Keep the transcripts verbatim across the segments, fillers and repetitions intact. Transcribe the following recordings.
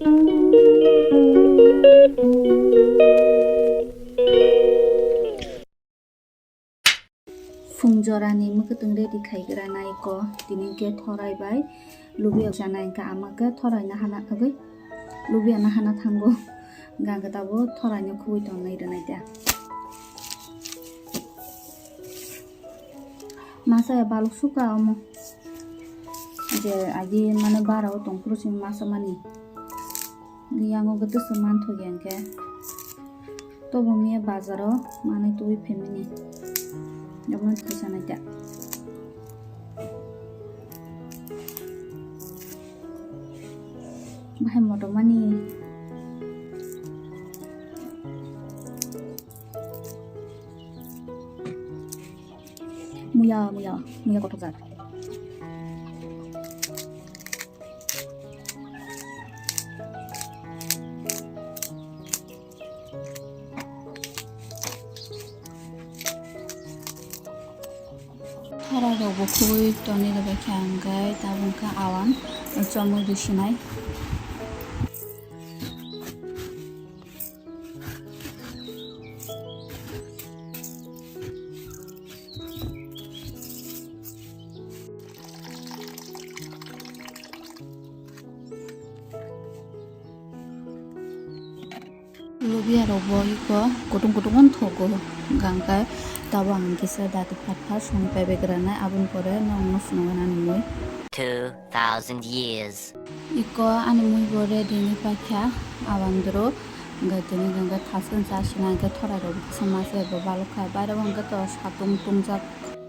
Phung jorani mwkhwtwng ready khaigra nai ko, tini khe thorai bai lubiya chanai, hwnkhe ama khe thorai no hana thagwi lubiya no hana thango, hwnkhe tabuk thorai no khugwi tongnai rwnai ta. Masa ya baluk suka omo. Je agi mane bara o tong phuru simi masa mani. Yango gete se man thok yang ke. Tobo miya bazar o mane twi family. Jabon kisa nai ta. Bahai moto mani. Muya, muya, muya kothok jak. Thorai rok bo khugwi tonwi rwbaikha, hwnkhe tabuk khe awan chomwi rwsinai. Lubiya rok bo iko kutung kutung wng thogo, hwnkhe tabuk ang kisa dati phat phat songwi paibai granai, aboni pore nwng no phunukgwi nani mui. Two thousand years. Iko ani mui bo ready wngwi paikha, abandoro hwnkhe tini hwnkhe thasung cha sina hwnkhe thorai rok bwsa masa bo balok kha, bairo hwnkhe to satung tungjak.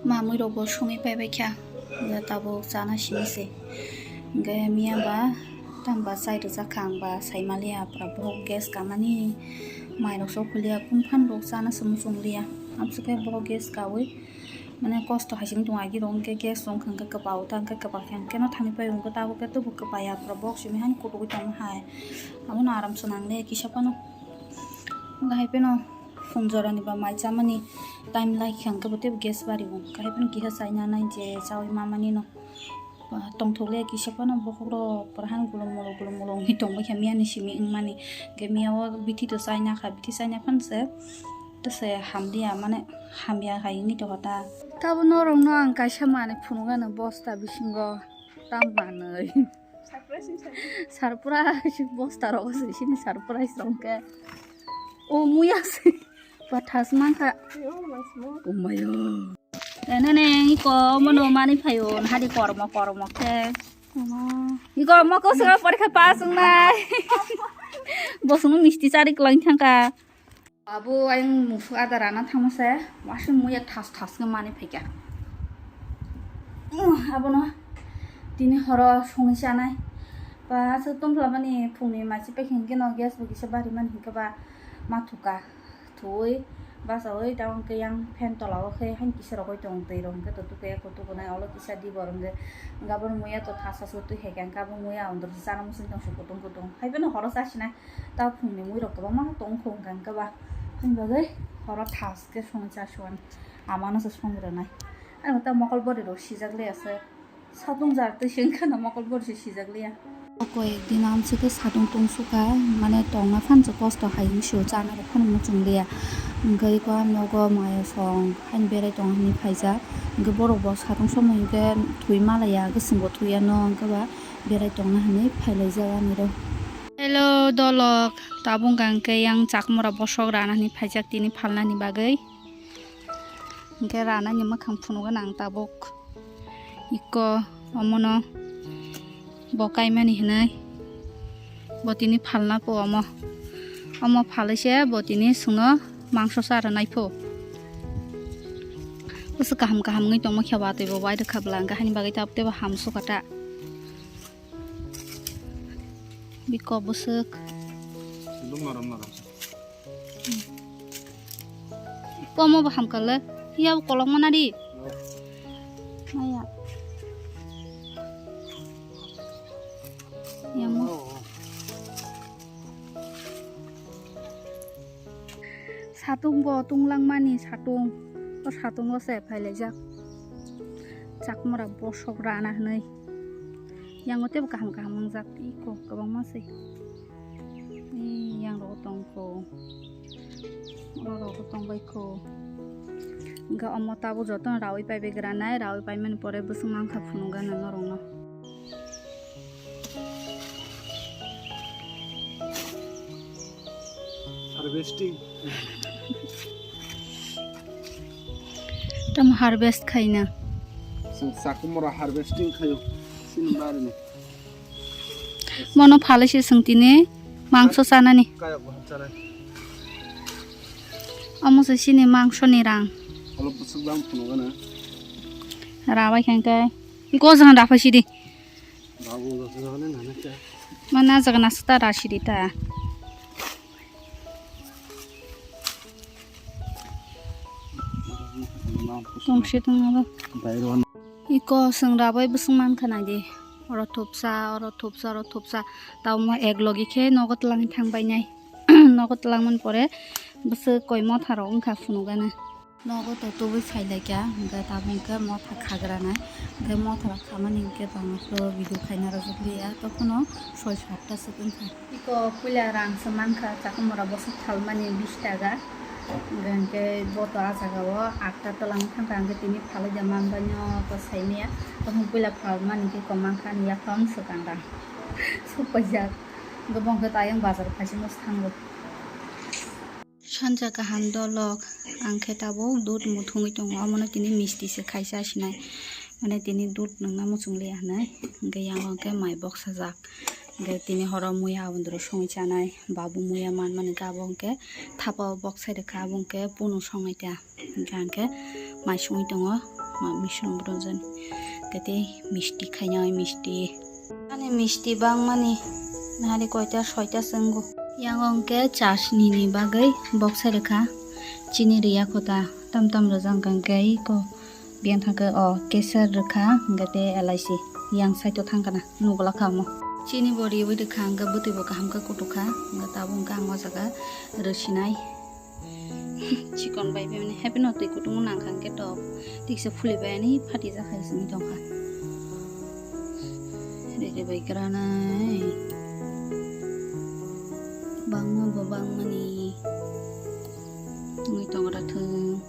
Ma mui rok bo songwi paibai kha, hwnkhe tabuk chana sini se. Hwnkhe miya ba tang ba chai rwjak kha, ang ba sai maliya, pura bohok gas kamani, mai rok sok kuliya, kung phan rok chana se muchung liya, amsukhe bohok gas kawi. Mane kosto hai sing tong agi rong ke gas rong khang ke kwpao ta hwnkhe kwpa khe hwnkhe no thani pai rong ke tabuk ke tubu kwpaya pura bok simi hani kutuk tong hai. Abo no aram se nang le kisa phano. Hwnkhe hai phano phung jora ni ba mai chamani time lai khe hwnkhe bo tebo gas bari o. Hwnkhe hai phano kisa chaina nai je chawi ma mani no. Ba tongthok le kisa phano bokhok rok pura han gulum muluk gulum muluk wngwi tong bai kha miya ni simi wng mani. Hwnkhe miya o bithi to chaina kha, bithi chaina phano se. Tese hamliya mane hamya hai wngwi tongkha ta. Tabo norokno ang kaisa manwi phunukgano bosta bisingo tam manwi. Surprise ni sari. Surprise bosta rogo se sini surprise rok khe. O muya se. Bathas mankha. Yo, mas mo. O mayo. Nene iko mono mani phayo hadi kormo kormo khe. Iko moko sega porikha pass wngnai. Bosongno misti chari kwlai thangkha. Abo ayang musuk ada rana thangma se, wasing muya thas thas khe mani phaikha. Uh, abono tini horo songwi chanai. Ba aswk tongphla mani phungni machi paikha hwnkhe no gas bo kisa bari mani hwnkhe ba ma thuka. Thuwi bachawi ta hwnkhe yang fan tola o khe hain kisa rogwi tong twi rok hwnkhe to tukya kutuk nai olo kisa di bor hwnkhe. Hwnkhe abo muya to thas thas khe twi hai khe hwnkhe abo muya ondor se chana muchung tong se kutung kutung hai phano horo chasinai. Ta phungni muirok kwbangma tong kho hwnkha hwnkhe ba. Aboni bagwi horo thas khe songwi chasuan. Amano se songwi rwnai. Ani ta mokol bwrwi rok sijak liya se. Satung jar twi se wngkha na mokol bwrwi se sijak liya. Koi ek din amswk khe satung tong sukha, mane tongna phan se kosto hai wngsu chana rok phano muchung liya. Hwnkhe khe nogo maya song hain berai tong hwnwi phaijak. Hwnkhe borok bo satung somoi hwnkhe thwi malaya, hwnkhe chwngbo thwi ano, hwnkhe ba berai tongna hwnwi phailaijak ani rok. Hello dolok, tabuk hwnkha hwnkhe yang chakmora bosok rana hwnwi phaijak tini phalnani bagwi. Hwnkhe ranani mwkhang phunukgwi nang tabuk. Iko omono bo kaimani hwnwi bo tini phalna pho omo. Omo phalwi se bo tini chwngno mangso cha rwnai pho. Bwswk kaham kaham wngwi tongma khe watwi bo wai rwkha bwla hwnkhe haini bagwi tabuk teibo ham sukha ta. Biko bwswk. Sunduk norom norom. Pomo bo hamkha le. Iya bo kolok mana di. Maya. Iya mo. Satung bo tunglang mani satung. O satung o se phailaijak. Chakmora bosok rana hwnwi. Yango tebo kaham kaham wngjak iko kwbangma se. Ee, yang rogo tongkho. Oro rogo tongbaikho. Hwnkhe omo tabuk jotono rawi paibai granai, rawi paimani pore bwswk mankha phunukgana norokno. Harvesting. Tamo harvest khaina. Chwng chakumora harvesting khayo. Sini barini. Mono phalai se chwng tini mangso chanani. Kayok baham chanai. Omo se sini mangso ni rang. Olo bwswk dam phunukgana. Rabai khankhe. Iko jang raphai sidi. Babu, babu, babu, nana, nana, kya? Mana jaga nasukta rasidi ta. Tongsi tong abo. Iko chwng rabai bwswk mankha naidi. Oro thupsa, oro thupsa, oro thupsa. Tamo ek logi khe nogo twlangwi thangbainai. Nogo twlangmani pore bwswk koi motharok wngkha phunukgana. Nogo to tubui phailaikha, hwnkhe tabuk hwnkhe motha khagranai, hwnkhe motha rok khamani hwnkhe bangso video khaina rwjakliya, tokhono soi satta swk wngkha. Iko puila rang se mankha, chakhumora bwswk phalmani bish taka, hwnkhe bo to ah jagao atta twlang thangkha, hwnkhe tini phalwi da manbaino to saimanya, tokhono puila phalmani khe kwmang kha, ani yaphang swkang rang sokpaijak, hwnkhe bo hwnkhe to ayang bazar phaisingno thango. Sanja kaham dolok, ang khe tabuk dud muthungwi tongo, omono tini misti se khaisa sinai, mane tini dud nungna muchungliya hinwi, hwnkhe yang hwnkhe mai boksajak, hwnkhe tini horo muya aboni doro songwi chanai, babu muya manmani khe abo hwnkhe thapa o boksai rwkha, abo hwnkhe punu songnai ta. Hingkha hingkhe mai songwi tongo, ma misrung bwrwjani. Hingkhe tei misti khaina oi misti. Ani misti bangmani nahari koita soita se wngo. Yang hingkhe chasni ni bagwi boksai rwkha. Chini rwya kho ta, tam tam rwjak hingkha hingkhe iko biyang thangkhe o keser rwkha hingkhe tei elaichi. Yang side o thangkha na nugwlak kha omo. Chini bo riwi rwkha hingkhe bwtwi bo kaham khe kutuk kha. Hingkhe tabuk hingkhe ang o jaga rwsinai. Chikon bai bini happy no twi kutung nang kha hwnkhe tok tiksa phuli bai ani phati jak hai sini tong kha. Rege bai granai bangma bo bangmani wngwi tong ra thung.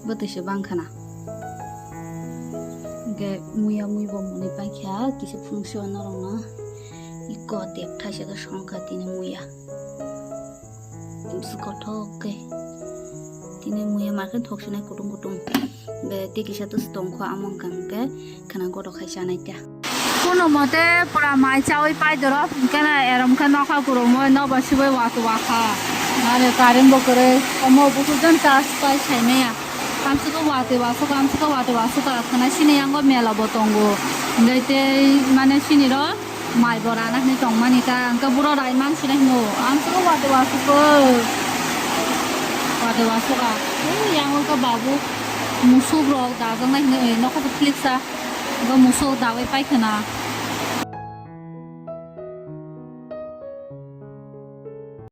Bwtwi se bang khana. Hingke muya mui bo mwnwi paikha kisa phungsi o norokno. Iko dek thaisa khe songkha tini muya. Bwswk kothok khe. Tini muya ma khe thok sinai kutung kutung. Hingke tei kisa twswk tongkho amo wngkha hingke khwna godo khai chanai ta. Kuno mote pura mai chawi pai doro, hingke na erom khe nokha kurumwi nokbar sibui watwi wakha. Are current bo kwrwi, omo buphurjani charge pai sai maya. Amswkhe watwi wasukha, amswkhe watwi wasukha, khwna sini yango mela bo tongo. Hingke tei mane sini ro mai bo rana hinwi tongmani ta, hingke buro rai man sina hino. Amswkhe watwi wasukha, watwi wasukha. Ui, yango khe babu musuk rok dajaknai hinwi nokha bo phliksa. Bo musuk dawi pai khwna.